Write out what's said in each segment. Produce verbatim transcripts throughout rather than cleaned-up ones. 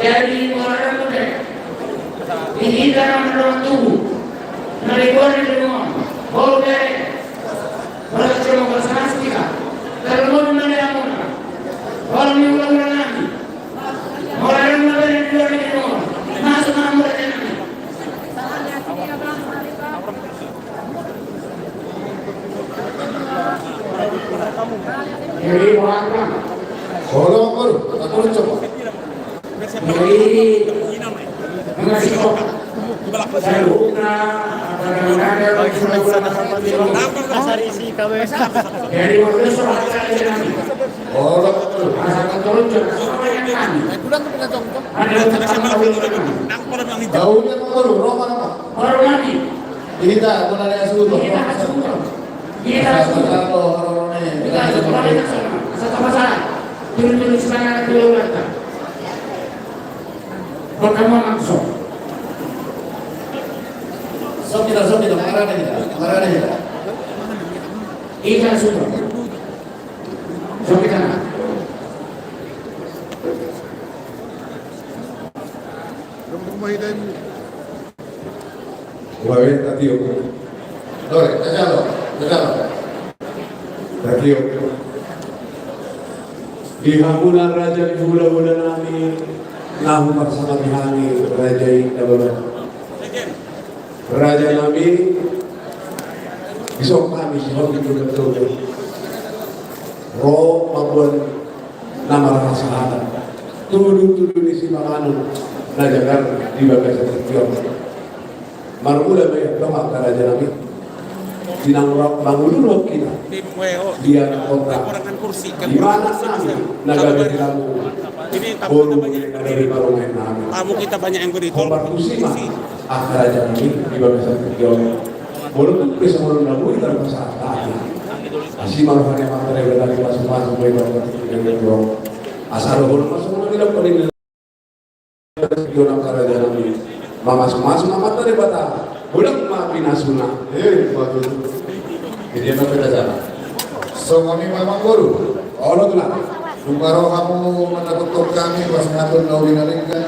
Jadi, orang muda, di hita na mardalan tubu, na di luar di rumah, bau bere, Holan jolo holan sanastika. Tarlumobi ma di hamuna. Holan ni hulahula nami. Holan ma bere di luar ni rumah. Masuk ma hamuna di nami. Jadi, holan ma. Holan ma, holan ma, coba. Jadi, Pertemuan langsung. Sok kita, sok kita, marana kita, marana kita. Ita sudah. Sok kita. Ulang, eh, tatiup. Dore, tajalo, tajalo. Tatiup. Di hamuna raja ni hulahula nami, na huparsangap hami raja i na baban. Raja nami, dison hami sihol di Tuhan Tuhan. Ro mamboan na marhasahatan. Tudu-tudu ni sipanganon na jagar di bagasan tingki on. Marmula ma i, angka raja nami. Di na mangululhon hita. Di anak kota. Di anak nami na gabe di lamu. Boru na gabe parumaen nami. Hombar tusi ma angka raja nami di bagasan tingki on. Molo tung pe songon na boi tarpasahat hami, asi ma roha ni Amanta Debata, dipasupasu ma i. Asa dohonon ma songon na nidok ni angka raja nami. Mamasumasu ma Amanta Debata, godang ma pinasuna. Eh, bagus. Jadi apa kita sana? Songon i ma, Amangboru. Olo, tulang. Dung ro hamu mandapothon hami pasahaton na uli na denggan,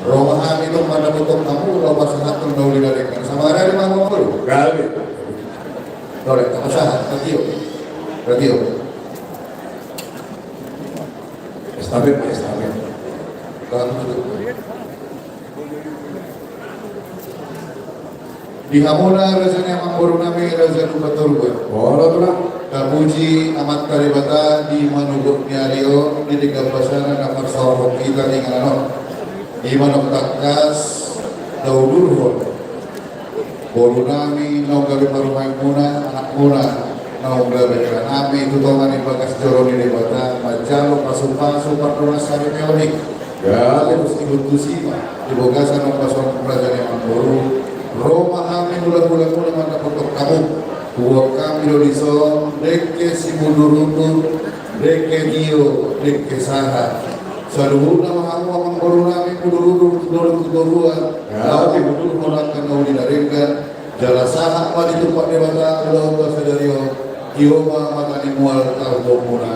ro ma hami tong mandapothon hamu laho pasahaton na uli na denggan. Sabar ma, Amangboru. Gabe. Tole, tapasahat, radio. Radio. Estafet, estafet. Bagus. Di hamuna raja ni amangboru nami, raja Lumbantoruan. Olo, tulang. Tapuji Amanta Debata di manogot ni ari on, di denggan basana na parsaorhon hita di inganan on. Di manuk tangkas na hudurhon boru nami naung gabe parumaenmuna, anakmuna naung gabe inanami tu tonga ni bagas joro ni Debata, manjalo pasupasu pardongan saripeon i. Gabe. Terus ihut tusi ma di bagasan ombas on, raja ni amangboru, ro ma hami hulahulamuna mandapothon hamu. Huboan hami do dison dengke sihundurhundur, dengke tio, dengke sahat. Saluhutna ma hamu amangboru nami, hundurhundur tu dolok tu toruan. Ya. Laho dihundurhon angka na uli na denggan. Jala sahat ma ditumpak Debata ulaon sadari on, tio ma mata ni mual tarlumobi muna.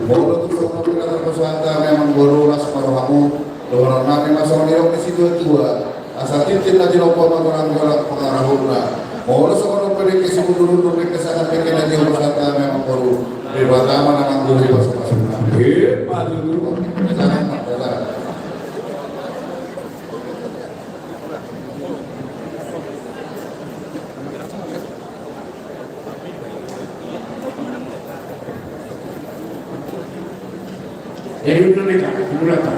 Molo tung songon on pe na tarpasahat hami amangboru, las ma rohamu. Dohonon nami ma songon nidok ni situatua: Asa tintin na tinompa ma golanggolang pangarahutna. Molo songon on pe dengke sihundurhundur, dengke sahat, dengke na tio pasahat hami amangboru, Debata ma na manggohi pasupasu nami. Emma tutu. Datang ma, datang. Jadi udur meta, udur apa?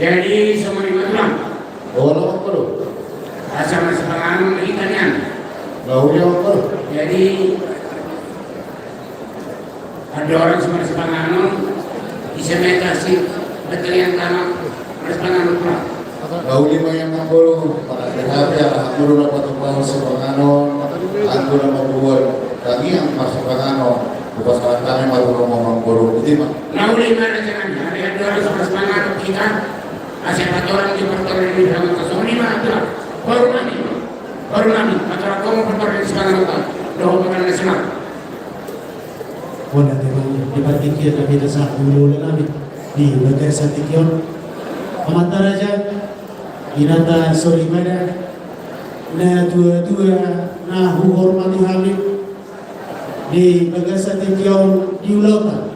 Jadi songon i ma tulang. Olo, olo. Asa marsipanganon ma hita nian. Lauli, olo. Jadi andorang so marsipanganon, ise meta si betelian tama marsipanganon tulang. Lauli ma i, amangboru, marhite-hite ala hamu do na patupa marsipanganon, anggo na mamboan tangiang marsipanganon, hupasahat hami ma tu hamu, amangboru. Boti ma. Lauli ma, raja nami, andorang so marsipanganon hita, asa patorang di partorang ni hita, songon i ma tulang. Boru nami, boru nami, patorang hamu partorang ni sipanganon ta dohot makanan nasional. Bona, memang di partingkian na hita sahat di hulahula nami di bagasan tingki on. Amanta raja, inanta soripada, natuatua na huhormati hami, di bagasan tingki on diulahon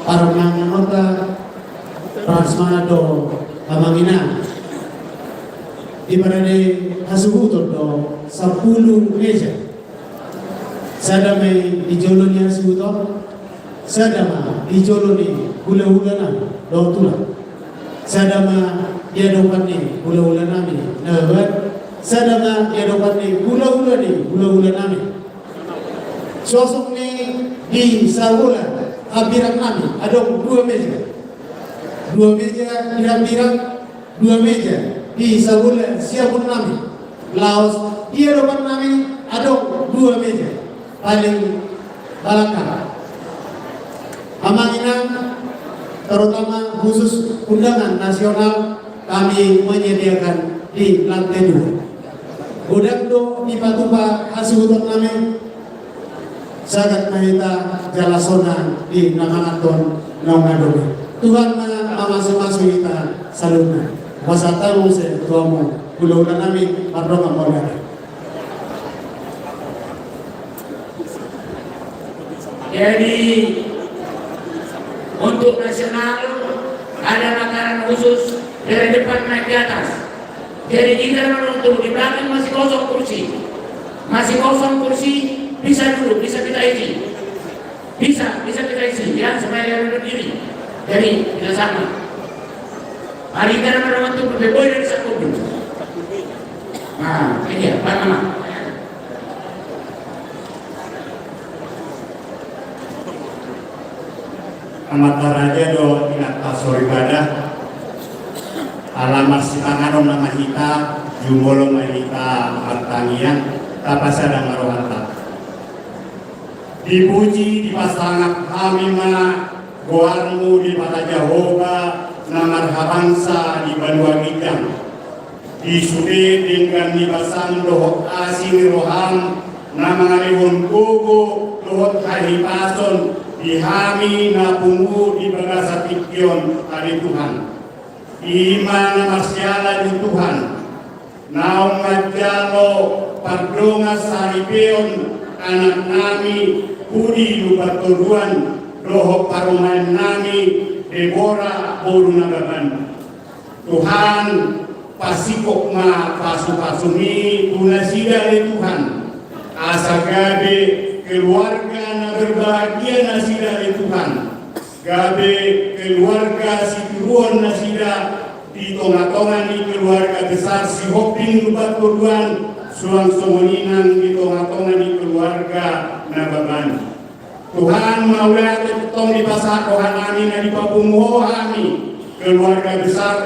parumaenta, prasmanan do amang inang. Diparade hasuhuton do sampulu meja. Sada ma i di jolo ni hasuhuton, sada ma di jolo ni hulahula nami dohot tulang. Sada ma di adopan ni hulahula nami na baban, sada ma di adopan ni hulahula ni hulahula nami. Suang songon i di sabola hambirang nami adong dua meja. Dua meja di hambirang, dua meja di sabola siamun nami. Laos di adopan nami adong dua meja. Paling balakang, amang inang, terutama khusus undangan nasional, kami menyediakan di lantai dua. Godang do dipatupa hasuhuton nami, sagat ma hita jala sonang di na mangan on naung adong i. Tuhan ma mamasumasu hita saluhutna. Hupasahat hamu muse tu hamu hulahula nami, mardongan mauliate. Jadi untuk nasional ada makanan khusus dari depan naik ke atas. Jadi kita menunggu di belakang masih kosong kursi. Masih kosong kursi, bisa duduk, bisa kita isi. Bisa, bisa kita isi, ya, supaya dia duduk diri. Jadi kita sama. Mari kita menunggu untuk berbeda dari satu. Nah, ini ya, Pak Mama. Amanta raja dohot inanta soripada, ala marsipanganon nama hita, jumolo ma hita martangiang, tapasada ma rohanta. Dipuji, dipasangap hami ma goarmu Debata Jahowa na marhabangsa di banua ginjang. Di sude denggan ni basam dohot asi ni roham na mangalehon gogo dohot hahipason di hami na pungu di bagasan tingki on, ale Tuhan. I ma na marsiala di Tuhan, naung manjalo pardongan saripeon anak nami Pudi Lumbantoruan dohot parumaen nami Debora boru Nababan. Tuhan, pasingkop ma pasupasumi tu nasida ale Tuhan, asa gabe keluarga na berbahagia nasida ale Tuhan, gabe keluarga sitiruon nasida di tongatonga ni keluarga besar Sihombing Lumbantoruan, suang songon i nang di tongatonga ni keluarga Nababan. Tuhan, mauliate tongtong dipasahat roha nami na dipapungu Ho hami, keluarga besar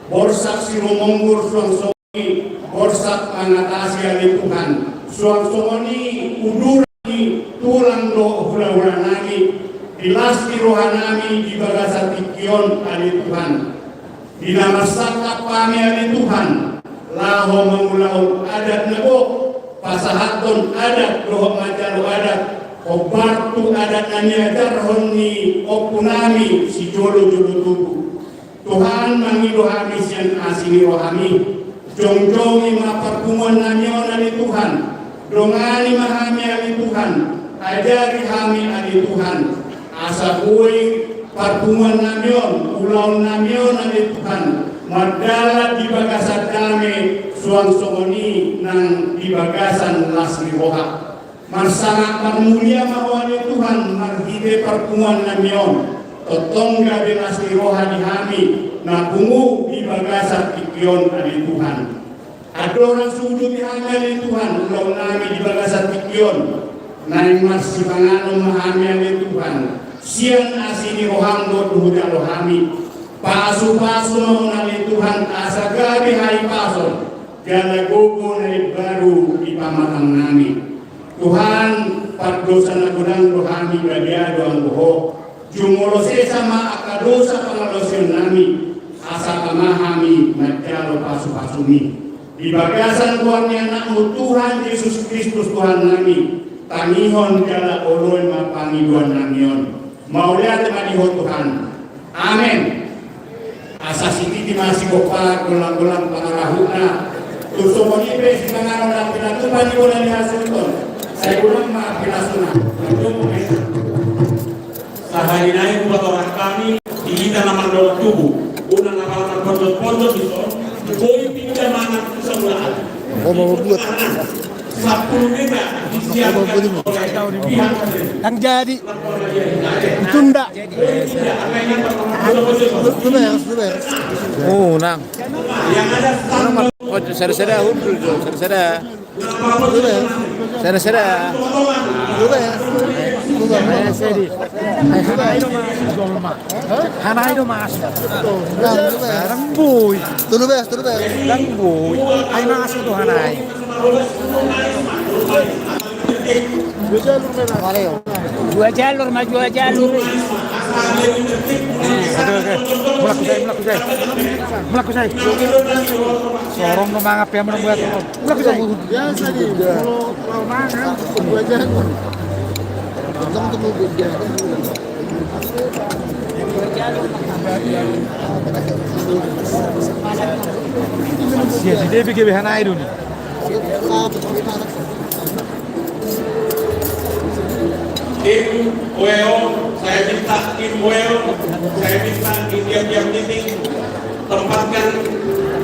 Borsak Sirumonggur, suang songon i Borsak Mangatasi ale Tuhan, suang songon i uduran ni tulang dohot hulahula nami, di las ni roha nami di bagasan tingki on ale Tuhan. Di na marsangkap hami ale Tuhan, laho mangulahon adat na gok, pasahathon adat dohot manjalo adat, hombar tu adat na niajarhon ni ompu nami sijolojolo tubu. Tuhan, mangido hami sian asi ni rohami, jongjongi ma parpunguan nami on ale Tuhan, dongani ma hami ale Tuhan, ajari hami ale Tuhan, asa boi parpunguan nami on, ulaon nami on ale Tuhan, mardalan di bagasan dame, suang songon i nang di bagasan las ni roha. Marsangap marmulia ma Ho ale Tuhan marhite parpunguan nami on. Tongtong gabe las ni roha di hami na pungu di bagasan tingki on ale Tuhan. Andorang so huduti hami ale Tuhan ulaon nami di bagasan tingki on, naeng marsipanganon ma hami ale Tuhan sian asi ni roham dohot hujalo hami. Pasupasu ma on ale Tuhan asa gabe hahipason jala gogo na imbaru di pamatang nami. Tuhan, pardosa na godang do hami badia do anggo Ho. Jumolo sesa ma angka dosa pangalaosion nami, asa tama hami manjalo pasupasumi. Di bagasan goar ni Anakmu Tuhan Jesus Kristus Tuhan nami, tangihon jala oloi ma pangidoan nami on. Mauliate ma di Ho Tuhan. Amen. Asa sititi ma sigompa golanggolang pangarahutna. Tung songon i pe sipanganon na pinatupa ni bona ni hasuhuton. Sai godang ma pinasuna. Sahali nai hupatorang hami di hita na mardongan tubu. Unang apala marponjotponjot dison. Boi pinda mangan tu samulaan. Sampulu mega disiapkan oleh pihak. Ndang jadi. Ditunda. Unang. Oh, sada-sada hundul jo, sada-sada. Sada-sada. Hanai do mas. Hanai do mas. Ndang boi. Ndang boi. Ai mas do hanai. Dua jalur ma, dua jalur. Oke, oke. Mulak husai, mulak husai. Mulak husai. Sorong do mangap ya, mulak, mulak. Mulak husai. Biasa di, kalau, kalau mangan, dua jalur. Untung tuh mobil dia. Sia si Devi ke behanai dulu. Tim W O, saya minta tim W O, saya minta di tiap-tiap titik tempatkan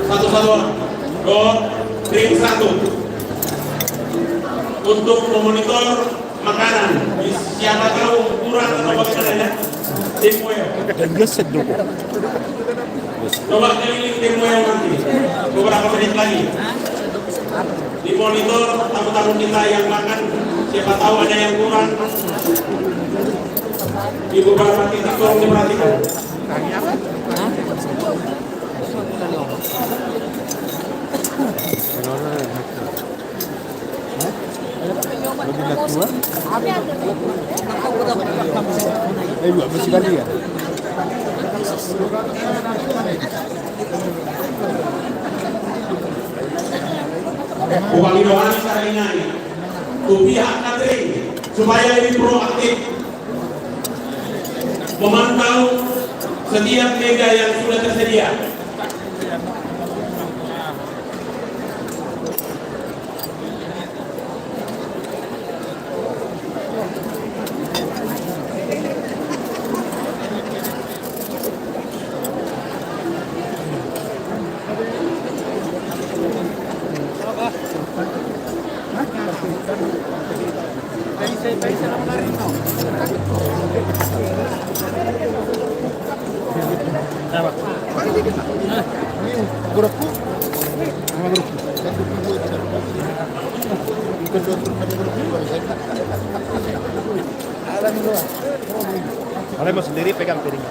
satu-satu orang. Dot, ring satu. Untuk memonitor makanan. Siapa tahu kurang atau bagaimana ya? Tim W O. Dan dia seduk. Coba keliling tim W O nanti. Beberapa menit lagi. Dimonitor tamu-tamu kita yang makan. Siapa tahu ada yang kurang. Di beberapa titik tolong diperhatikan. Eh, dua belas kali ya? Upangi rohani saringan tu pihak catering supaya lebih proaktif memantau setiap meja yang sudah tersedia. Kalau mau sendiri pegang piring.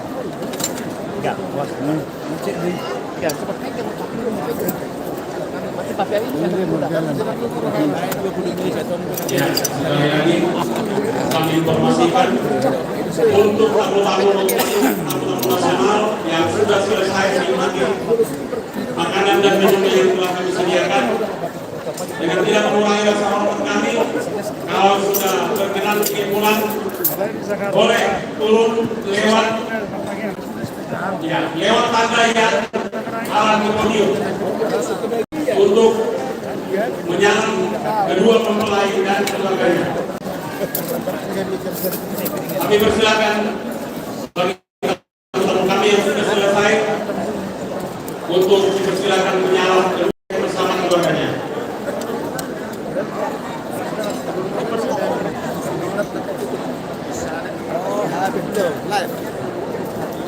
Enggak, awas. Enggak, cepat. Ya, sekali lagi, kami informasikan untuk tamu-tamu, tamu-tamu nasional yang sudah selesai menikmati makanan dan minum yang telah kami sediakan, dengan tidak mengurangi rasa hormat kami, kalau sudah berkenan ingin pulang, boleh turun lewat, ya, lewat tangga yang arah ke podium untuk menyambut kedua mempelai dan keluarganya. Kami persilakan bagi teman kami yang sudah selesai untuk dipersilakan menyambut bersama keluarganya. Live.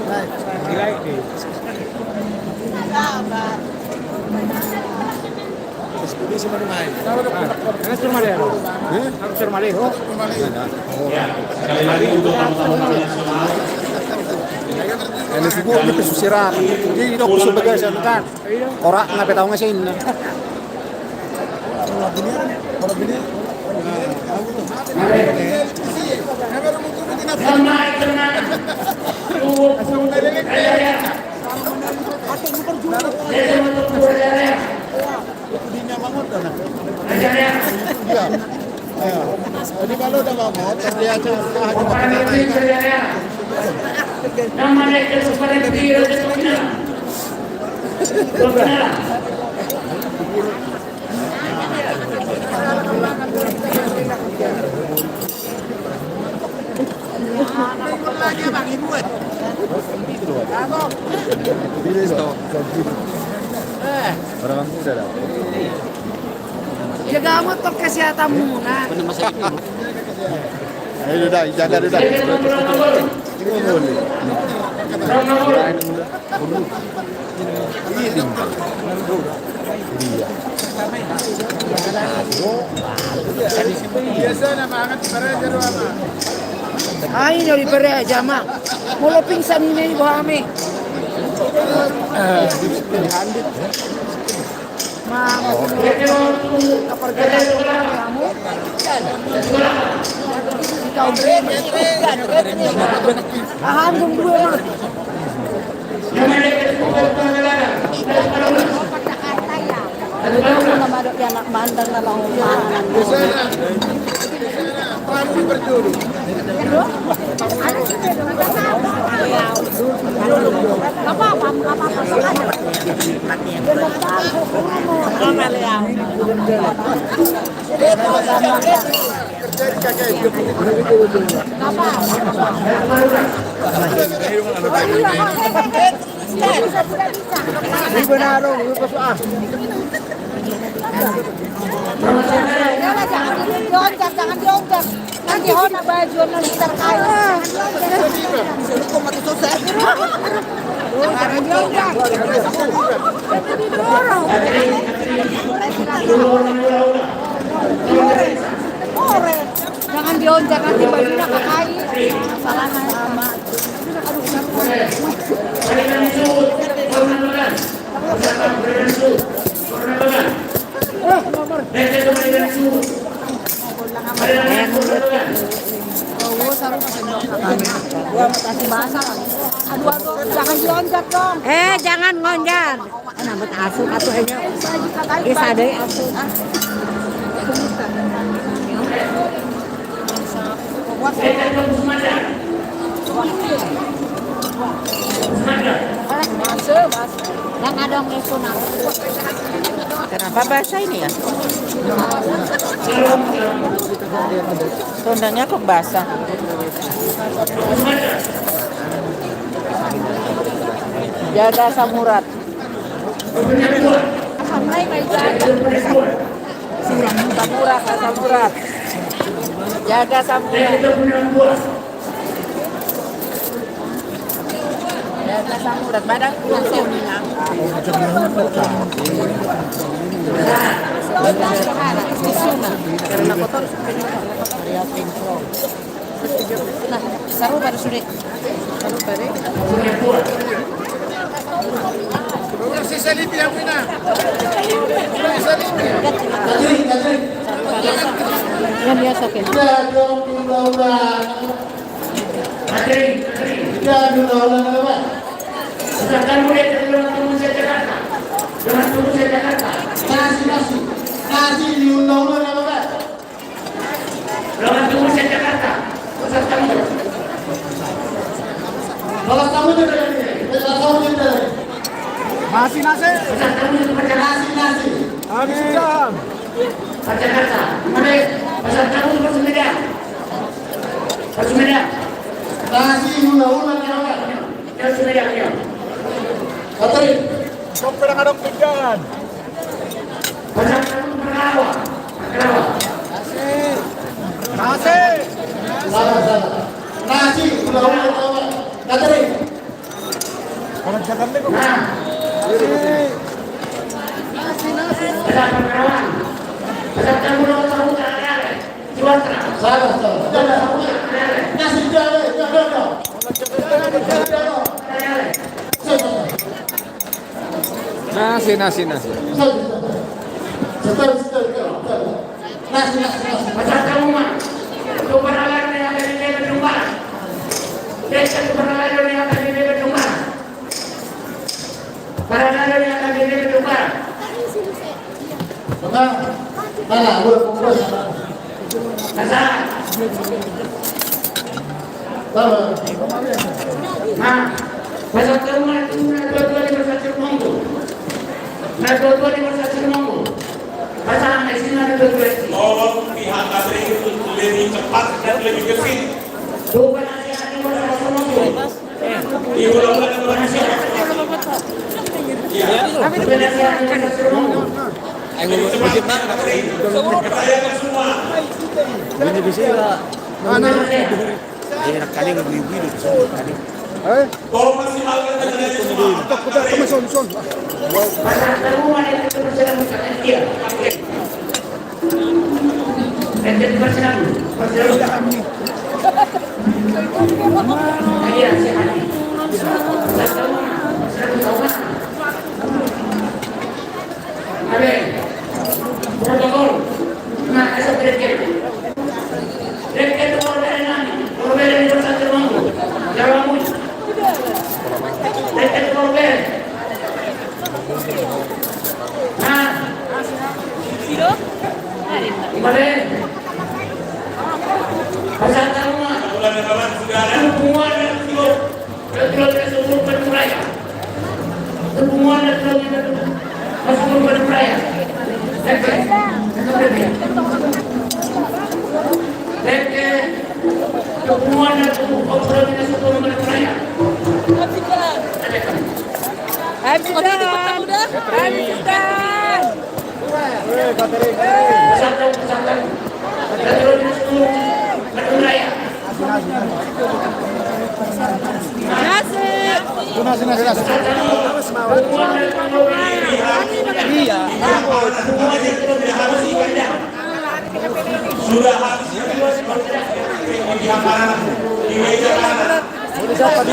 Live. Di live, eh. Ekspedisi mana main? Kan cuma dia, Bro. Hah? Kan cuma dia, Bro. Ini semua kita susira. Jadi, kita usah bagasi, kan? Korak, ngapa tahu nggak sih ini? Jadi kalau udah bangun, dia aja. Jaga motor kesehatanmuna. Ayo, Dai, jaga, Dai. Ai, dari Pereja ma. Molo pingsan ini, ibu hami. Jangan dionjak, jangan dionjak. Nanti hona baju nanti terkait. Jangan dionjak. Jangan dionjak nanti bajunya ke kain. Salahnya sama. Aduh, aduh, jangan dionjak dong. Eh, jangan ngonjar. Nambet asu atuh ini. Bisa deh asu. Nang ada yang itu, nang. Kenapa basah ini ya? Tondanya kok basah? Jaga asam urat. Asam urat, asam urat. Jaga asam urat. Jaga asam urat. Badan kurang stamina. Karena kotor. Nah, sarupa do sude. Sarupa do. Yang biasa ke. Nasi, nasi. Nasi di undang-undang apa, Pak? Lawan tubuh Jakarta. Pasar Samudra. Pasar Samudra. Pasar Samudra. Nasi, nasi. Pasar Samudra, Pasar Nasi, nasi. Habis jam. Pasar Jakarta. Mana? Pasar Samudra, Pasar Medan. Pasar Medan. Nasi, undang-undang apa? Pasar Medan, ya. Patri. Sok pedang adong pindangan. Nasi. Nasi. Salah, salah. Nasi, gula-gula, gula-gula. Kateri. Nah. Nasi, nasi, nasi. Salah, salah. Nasi, jale, jale, jale. Nasi, nasi, nasi. Nasi, nasi, nasi. Pasahat hamu ma tu parhalado ni hata ni Bebedungka. Pasahat tu parhalado ni hata ni Bebedungka. Parhalado ni hata ni Bebedungka. Nah, pasahat hamu ma tu na tua-tua ni Borsa Sirmonggo. Na tua-tua ni Borsa Sirmonggo. Pasahat ma i tu na tua-tua i. Tolong pihak kateri untuk lebih cepat dan lebih gesit. Tuh, pasahat ma i tu Borsa Sirmonggo. Ayo, ngomong dikit, Bang. Ini bisa ya. Ini enak kali, ibu-ibu itu bisa kali. Eh? Protokol. Nah, esok berhenti. Berhenti, berhenti. Nah. Ibale. Pasahat hamu ma. Punguan na tulo. Na tulo na sumur Bandung Raya. Punguan na tulo na sumur Bandung Raya. Oke. Oke. Punguan na tulo na sumur Bandung Raya. Habis dah. Habis dah. Nasi. Nasi, nasi, nasi. Iya. Sudah habis. Di meja kanan. Seperti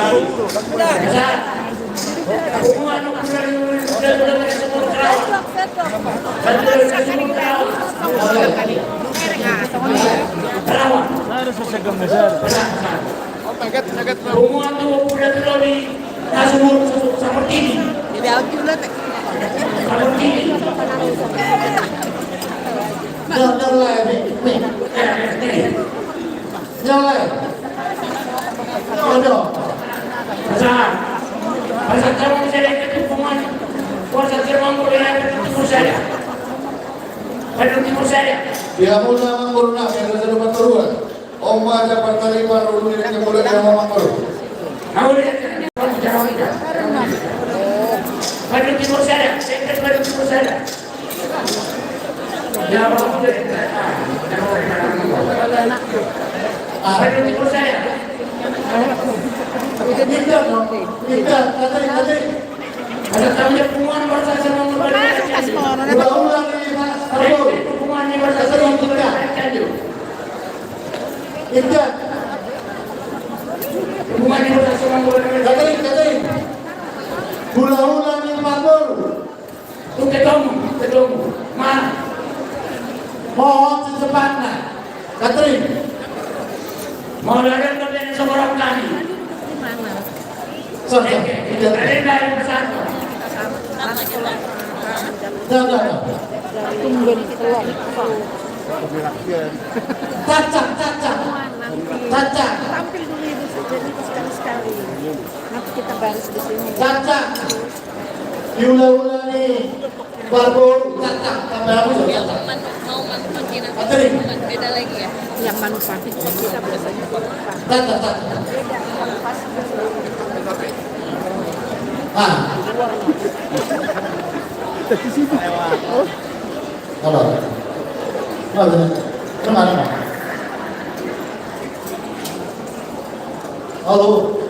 ini. Jala. Jala. Pasahat. Pasahat hamu ma tu punguan. Borsa Sirmonggo, Bandung Timur Sada. Bandung Timur Sada. Ia muna mangurna, ia muna mangurna. Oma ja partarima rulu ni nang mula ia mangurna. Bandung Timur Sada. Bandung Timur Sada. Hula-hula ni Parbolu. Tung ketemu, ketemu. Ma. Mohon secepatnya. Kateri. Mau lari ke Bene Sogorok kami. Sorry. Ada yang dari pesan. Dah, dah, dah. Cacang, cacang. Cacang. Tampil dulu ibu, jadi sekali-sekali. Nanti kita baris di sini. Cacang. Hula-hula ni Parbolu, cacang, tambah habis, cacang. Mau manufatin atau beda lagi ya? Yang manufatin kita biasanya. Cacang, cacang. Beda, yang pas. Ah. Halo. Halo. Kemana? Halo.